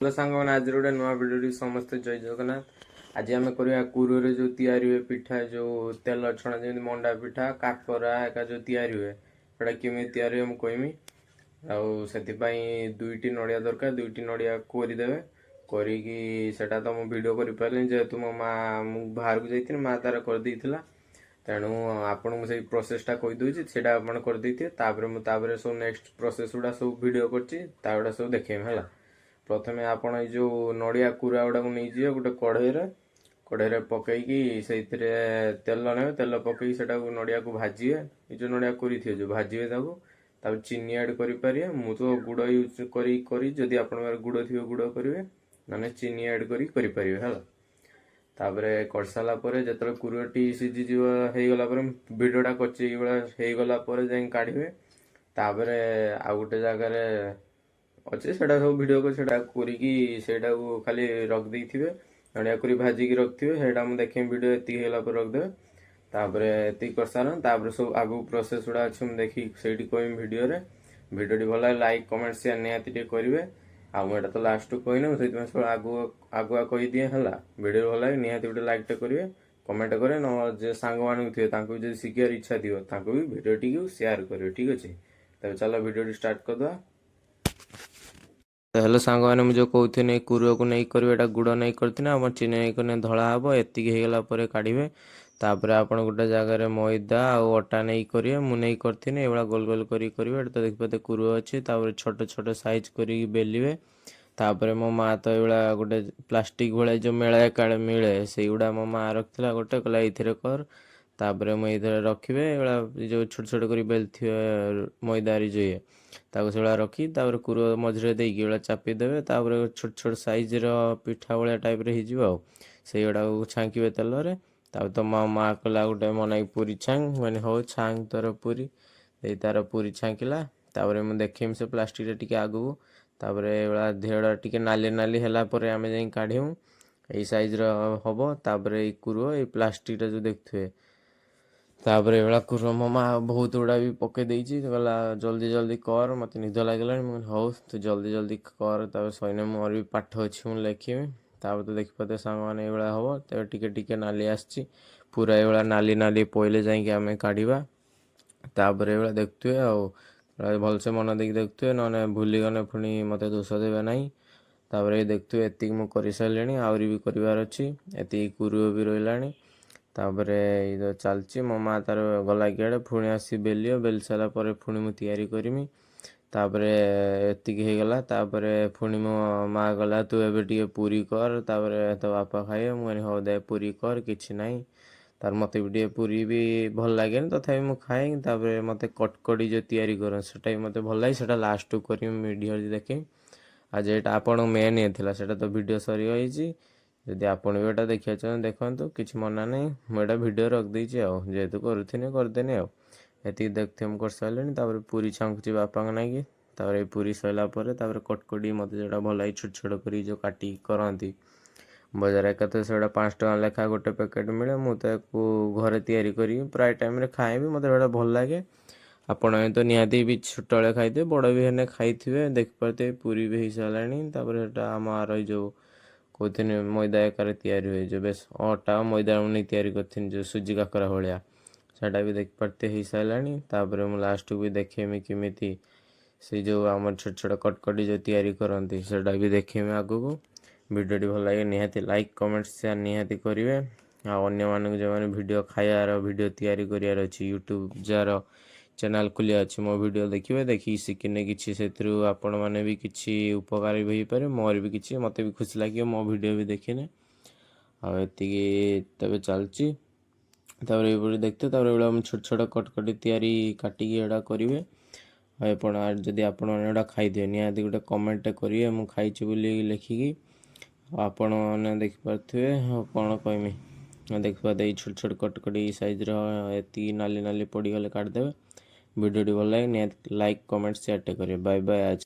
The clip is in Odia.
ହ୍ୟାଲୋ ସାଙ୍ଗମାନେ, ଆଜିର ଗୋଟେ ନୂଆ ଭିଡ଼ିଓଟି ସମସ୍ତେ ଜୟ ଜଗନ୍ନାଥ। ଆଜି ଆମେ କରିବା କୁରୁରେ ଯେଉଁ ତିଆରି ହୁଏ ପିଠା, ଯେଉଁ ତେଲ ଛଣା, ଯେମିତି ମଣ୍ଡା ପିଠା, କାକରା ଏକା ଯେଉଁ ତିଆରି ହୁଏ, ସେଇଟା କେମିତି ତିଆରି ହୁଏ ମୁଁ କହିମି। ଆଉ ସେଥିପାଇଁ ଦୁଇଟି ନଡ଼ିଆ ଦରକାର। ଦୁଇଟି ନଡ଼ିଆ କୋରିଦେବେ। କରିକି ସେଇଟା ତ ମୁଁ ଭିଡ଼ିଓ କରିପାରିଲିନି, ଯେହେତୁ ମୋ ମା, ମୁଁ ବାହାରକୁ ଯାଇଥିଲି, ମା ତାର କରିଦେଇଥିଲା। ତେଣୁ ଆପଣଙ୍କୁ ସେଇ ପ୍ରୋସେସଟା କହିଦେଉଛି, ସେଇଟା ଆପଣ କରିଦେଇଥିବେ। ତାପରେ ମୁଁ ତାପରେ ସବୁ ନେକ୍ସଟ ପ୍ରୋସେସ ଗୁଡ଼ା ସବୁ ଭିଡ଼ିଓ କରିଛି, ତା ଗୁଡ଼ା ସବୁ ଦେଖେଇବି। ହେଲା, ପ୍ରଥମେ ଆପଣ ଏଇ ଯେଉଁ ନଡ଼ିଆ କୁରା ଗୁଡ଼ାକୁ ନେଇଯିବେ ଗୋଟେ କଢ଼େଇରେ। କଢ଼େଇରେ ପକେଇକି ସେଇଥିରେ ତେଲ ନେବେ। ତେଲ ପକେଇକି ସେଟାକୁ ନଡ଼ିଆକୁ ଭାଜିବେ। ଏ ଯେଉଁ ନଡ଼ିଆ କୋରିଥିବେ, ଯେଉଁ ଭାଜିବେ ତାକୁ। ତାପରେ ଚିନି ଆଡ଼୍ କରିପାରିବେ। ମୁଁ ତ ଗୁଡ଼ ୟୁଜ୍ କରି, ଯଦି ଆପଣଙ୍କର ଗୁଡ଼ ଥିବ ଗୁଡ଼ କରିବେ, ନହେଲେ ଚିନି ଆଡ଼୍ କରି କରିପାରିବେ। ହେଲା, ତାପରେ କରିସାରିଲା ପରେ ଯେତେବେଳେ କୁରୁଟି ସିଝିଯିବ, ହେଇଗଲା ପରେ, ଭିଡ଼ିଓଟା କରିଛି ଏଇଭଳିଆ, ହେଇଗଲା ପରେ ଯାଇ କାଢ଼ିବେ। ତାପରେ ଆଉ ଗୋଟେ ଜାଗାରେ ଅଛି, ସେଇଟା ସବୁ ଭିଡ଼ିଓ କରି ସେଇଟା କରିକି ସେଇଟାକୁ ଖାଲି ରଖିଦେଇଥିବେ। ନଡ଼ିଆ କରି ଭାଜିକି ରଖିଥିବେ, ସେଇଟା ମୁଁ ଦେଖେଇବି ଭିଡ଼ିଓ। ଏତିକି ହେଇଗଲା ପରେ ରଖିଦେବେ। ତାପରେ ଏତିକି କରିସାରିଲା, ତାପରେ ସବୁ ଆଗକୁ ପ୍ରୋସେସ୍ ଗୁଡ଼ା ଅଛି, ମୁଁ ଦେଖିକି ସେଇଠି କହିବି ଭିଡ଼ିଓରେ। ଭିଡ଼ିଓଟି ଭଲ ଲାଗେ ଲାଇକ୍, କମେଣ୍ଟ, ସେୟାର ନିହାତି ଟିକେ କରିବେ। ଆଉ ମୁଁ ଏଇଟା ତ ଲାଷ୍ଟକୁ କହିନି, ମୁଁ ସେଇଥିପାଇଁ ସବୁ ଆଗୁଆ କହିଦିଏ। ହେଲା, ଭିଡ଼ିଓ ଭଲ ଲାଗେ ନିହାତି ଗୋଟେ ଲାଇକ୍ଟେ କରିବେ, କମେଣ୍ଟ କରିବେ। ନ ଯେ ସାଙ୍ଗମାନଙ୍କୁ ଥିବେ, ତାଙ୍କୁ ବି ଯଦି ଶିଖିବାର ଇଚ୍ଛା ଥିବ, ତାଙ୍କୁ ବି ଭିଡ଼ିଓଟିକୁ ସେୟାର କରିବେ। ଠିକ୍ ଅଛି, ତେବେ ଚାଲ ଭିଡ଼ିଓଟି ଷ୍ଟାର୍ଟ କରିଦେବା। ତ ହେଲୋ ସାଙ୍ଗମାନେ, ମୁଁ ଯେଉଁ କହୁଥିଲି କୁରୁଆକୁ ନେଇ କରିବେ, ଏଇଟା ଗୁଡ଼ ନେଇ କରିଥିଲି, ଆମର ଚିନି ନେଇ କଲେ ଧଳା ହେବ। ଏତିକି ହେଇଗଲା ପରେ କାଢ଼ିବେ। ତାପରେ ଆପଣ ଗୋଟେ ଜାଗାରେ ମଇଦା ଆଉ ଅଟା ନେଇ କରିବେ। ମୁଁ ନେଇ କରିଥିଲି, ଏଇଭଳିଆ ଗୋଲ ଗୋଲ କରିକି କରିବେ। ଏଇଟା ତ ଦେଖିପାରୁଥିବେ କୁରୁଆ ଅଛି। ତାପରେ ଛୋଟ ଛୋଟ ସାଇଜ୍ କରିକି ବେଲିବେ। ତାପରେ ମୋ ମା ତ ଏଇଭଳିଆ ଗୋଟେ ପ୍ଲାଷ୍ଟିକ୍ ଭଳିଆ ଯେଉଁ ମେଳାଏ କାଳେ ମିଳେ, ସେଇଗୁଡ଼ା ମୋ ମା ରଖିଥିଲା ଗୋଟେ, କହିଲା ଏଇଥିରେ କର। ତାପରେ ମୁଁ ଏଇଥିରେ ରଖିବେ। ଏଇଭଳିଆ ଯେଉଁ ଛୋଟ ଛୋଟ କରି ବେଲିଥିବେ ମଇଦାରେ ଯେଉଁ ଇଏ, ତାକୁ ସେଇଭଳିଆ ରଖି ତାପରେ କୁର ମଝିରେ ଦେଇକି ଏଇଭଳିଆ ଚାପି ଦେବେ। ତାପରେ ଛୋଟ ଛୋଟ ସାଇଜ୍ର ପିଠା ଭଳିଆ ଟାଇପ୍ର ହେଇଯିବ ଆଉ ସେଇଗୁଡ଼ାକୁ ଛାଙ୍କିବେ ତେଲରେ। ତାପରେ ତ ମୋ ମା କହିଲା ଗୋଟେ ମୋ ନାଗି ପୁରୀ ଛାଙ୍କ୍। ମୁଁ କହିଲି ହଉ, ଛାଙ୍କ୍ ତୋର ପୁରୀ। ଦେଇ ତାର ପୁରୀ ଛାଙ୍କିଲା। ତାପରେ ମୁଁ ଦେଖେଇମି ସେ ପ୍ଲାଷ୍ଟିକଟା ଟିକେ ଆଗକୁ। ତାପରେ ଏଇଭଳିଆ ଦେହଟା ଟିକେ ନାଲି ନାଲି ହେଲା ପରେ ଆମେ ଯାଇ କାଢ଼ିବୁ। ଏଇ ସାଇଜ୍ର ହବ। ତାପରେ ଏଇ କୁରୁଅ ଏଇ ପ୍ଲାଷ୍ଟିକଟା ଯେଉଁ ଦେଖୁଥିବେ। ତାପରେ ଏଇଭଳିଆ କୁରୁଅ ମୋ ମା ବହୁତ ଗୁଡ଼ା ବି ପକେଇ ଦେଇଛି। କହିଲା ଜଲ୍ଦି ଜଲ୍ଦି କର, ମୋତେ ନିଦ ଲାଗିଲାଣି। ମୁଁ କହିଲି ହଉ, ତୁ ଜଲ୍ଦି ଜଲ୍ଦି କର। ତାପରେ ସଇନେ ମୋର ବି ପାଠ ଅଛି, ମୁଁ ଲେଖିବି। ତାପରେ ତ ଦେଖିପାରୁଥିବେ ସାଙ୍ଗମାନେ, ଏଇଭଳିଆ ହବ। ତେବେ ଟିକେ ଟିକେ ନାଲି ଆସିଛି। ପୁରା ଏଇଭଳିଆ ନାଲି ନାଲି ପଇଲେ ଯାଇକି ଆମେ କାଢ଼ିବା। ତାପରେ ଏଇଭଳିଆ ଦେଖୁଥିବେ ଆଉ ଭଲସେ ମନ ଦେଇକି ଦେଖୁଥିବେ, ନହେଲେ ଭୁଲିଗଲେ ପୁଣି ମୋତେ ଦୋଷ ଦେବେ ନାହିଁ। ତାପରେ ଦେଖୁଥିବେ, ଏତିକି ମୁଁ କରିସାରିଲିଣି, ଆହୁରି ବି କରିବାର ଅଛି। ଏତିକି କୁରୁଅ ବି ରହିଲାଣି। ତାପରେ ଏଇ ତ ଚାଲିଛି। ମୋ ମା ତାର ଗଲା କିଆଡ଼େ, ପୁଣି ଆସି ବେଲିବ। ବେଲି ସାରିଲା ପରେ ପୁଣି ମୁଁ ତିଆରି କରିମି। ତାପରେ ଏତିକି ହେଇଗଲା। ତାପରେ ପୁଣି ମୋ ମା ଗଲା, ତୁ ଏବେ ଟିକେ ପୁରୀ କର, ତାପରେ ତୋ ବାପା ଖାଇବେ। ମୁଁ କହିଲି ହଉ ଦେ, ପୁରୀ କର, କିଛି ନାହିଁ। ତାର ମୋତେ ବି ଟିକେ ପୁରୀ ବି ଭଲ ଲାଗେନି, ତଥାପି ମୁଁ ଖାଏ। ତାପରେ ମୋତେ କଟକଡ଼ି ଯେଉଁ ତିଆରି କରନ୍ତି, ସେଇଟା ବି ମୋତେ ଭଲ ଲାଗେ। ସେଇଟା ଲାଷ୍ଟକୁ କରିବି, ଭିଡ଼ିଓରେ ଦେଖେଇବି। ଆଉ ଯେଟା ଆପଣଙ୍କ ମେନ୍ ଇଏ ଥିଲା, ସେଇଟା ତ ଭିଡ଼ିଓ ସରିଯାଇଛି। ଯଦି ଆପଣ ବି ଏଇଟା ଦେଖିବାକୁ ଚାହୁଁଛନ୍ତି ଦେଖନ୍ତୁ, କିଛି ମନା ନାହିଁ। ମୁଁ ଏଇଟା ଭିଡ଼ିଓ ରଖିଦେଇଛି, ଆଉ ଯେହେତୁ କରୁଥିନି କରିଦେନି। ଆଉ ଏତିକି ଦେଖୁଥିବେ, ମୁଁ କରିସାରିଲିଣି। ତାପରେ ପୁରୀ ଛାଙ୍କୁଛି ବାପାଙ୍କ ନାଗି। ତାପରେ ଏଇ ପୁରୀ ସରିଲା ପରେ ତାପରେ କଟକଡ଼ି ମୋତେ ଯେଉଁଟା ଭଲ ଲାଗେ, ଛୋଟ ଛୋଟ କରି ଯେଉଁ କାଟିକି କରନ୍ତି ବଜାର ଏକାଥରେ, ସେଗୁଡ଼ା 5 ଟଙ୍କା ଲେଖା ଗୋଟେ ପ୍ୟାକେଟ୍ ମିଳେ। ମୁଁ ତାକୁ ଘରେ ତିଆରି କରିକି ପ୍ରାୟ ଟାଇମ୍ରେ ଖାଏ ବି, ମୋତେ ସେଇଟା ଭଲ ଲାଗେ। ଆପଣ ତ ନିହାତି ବି ଛୋଟବେଳେ ଖାଇଥିବେ, ବଡ଼ ବି ହେଲେ ଖାଇଥିବେ। ଦେଖିପାରୁଥିବେ, ପୁରୀ ବି ହେଇସାରିଲାଣି। ତାପରେ ସେଟା ଆମ ଆର ଏଇ ଯେଉଁ କହୁଥିନି ମଇଦା ଏକାରେ ତିଆରି ହୁଏ, ଯେଉଁ ବେଶ ଅଟା ମଇଦା ନେଇ ତିଆରି କରିଥିନି, ଯେଉଁ ସୁଜି କାକରା ଭଳିଆ, ସେଇଟା ବି ଦେଖିପାରୁଥିବେ ହେଇସାରିଲାଣି। ତାପରେ ମୁଁ ଲାଷ୍ଟକୁ ବି ଦେଖେଇମି କେମିତି ସେଇ ଯେଉଁ ଆମର ଛୋଟ ଛୋଟ କଟକଟି ଯେଉଁ ତିଆରି କରନ୍ତି, ସେଇଟା ବି ଦେଖେଇମି ଆଗକୁ। ଭିଡ଼ିଓଟି ଭଲ ଲାଗେ ନିହାତି ଲାଇକ୍, କମେଣ୍ଟ, ସେୟାର ନିହାତି କରିବେ। ଆଉ ଅନ୍ୟମାନଙ୍କୁ ଯେଉଁମାନେ ଭିଡ଼ିଓ ଖାଇବାର ଭିଡ଼ିଓ ତିଆରି କରିବାର ଅଛି, ୟୁଟ୍ୟୁବ୍ ଯାହାର ଚ୍ୟାନେଲ୍ ଖୋଲିବା ଅଛି, ମୋ ଭିଡ଼ିଓ ଦେଖିବେ। ଦେଖିକି ଶିଖିନେ କିଛି ସେଥିରୁ ଆପଣମାନେ ବି କିଛି ଉପକାର ବି ହେଇପାରିବ, ମୋର ବି କିଛି, ମୋତେ ବି ଖୁସି ଲାଗିବ ମୋ ଭିଡ଼ିଓ ବି ଦେଖିନେ। ଆଉ ଏତିକି ତେବେ ଚାଲିଛି। ତାପରେ ଏଇଭଳି ଦେଖିତେ, ତାପରେ ଏଇଭଳିଆ ମୁଁ ଛୋଟ ଛୋଟ କଟକଟି ତିଆରି କାଟିକି ଏଇଟା କରିବେ। ଆଉ ଆପଣ ଯଦି ଆପଣମାନେ ଏଇଟା ଖାଇଥିବେ, ନିହାତି ଗୋଟେ କମେଣ୍ଟଟେ କରିବେ ମୁଁ ଖାଇଛି ବୋଲି ଲେଖିକି। ଆଉ ଆପଣମାନେ ଦେଖିପାରୁଥିବେ, ଆଉ କ'ଣ କହିମି। ଦେଖିପାରୁଥିବେ, ଏଇ ଛୋଟ ଛୋଟ କଟକଟି ସାଇଜ୍ର ଏତିକି ନାଲି ନାଲି ପଡ଼ିଗଲେ କାଟିଦେବେ। ଭିଡ଼ିଓଟି ଭଲ ଲାଗେ ନିହାତି ଲାଇକ୍, କମେଣ୍ଟ, ସେୟାରଟେ କରିବେ। ବାଏ ବାଏ ଆଜି।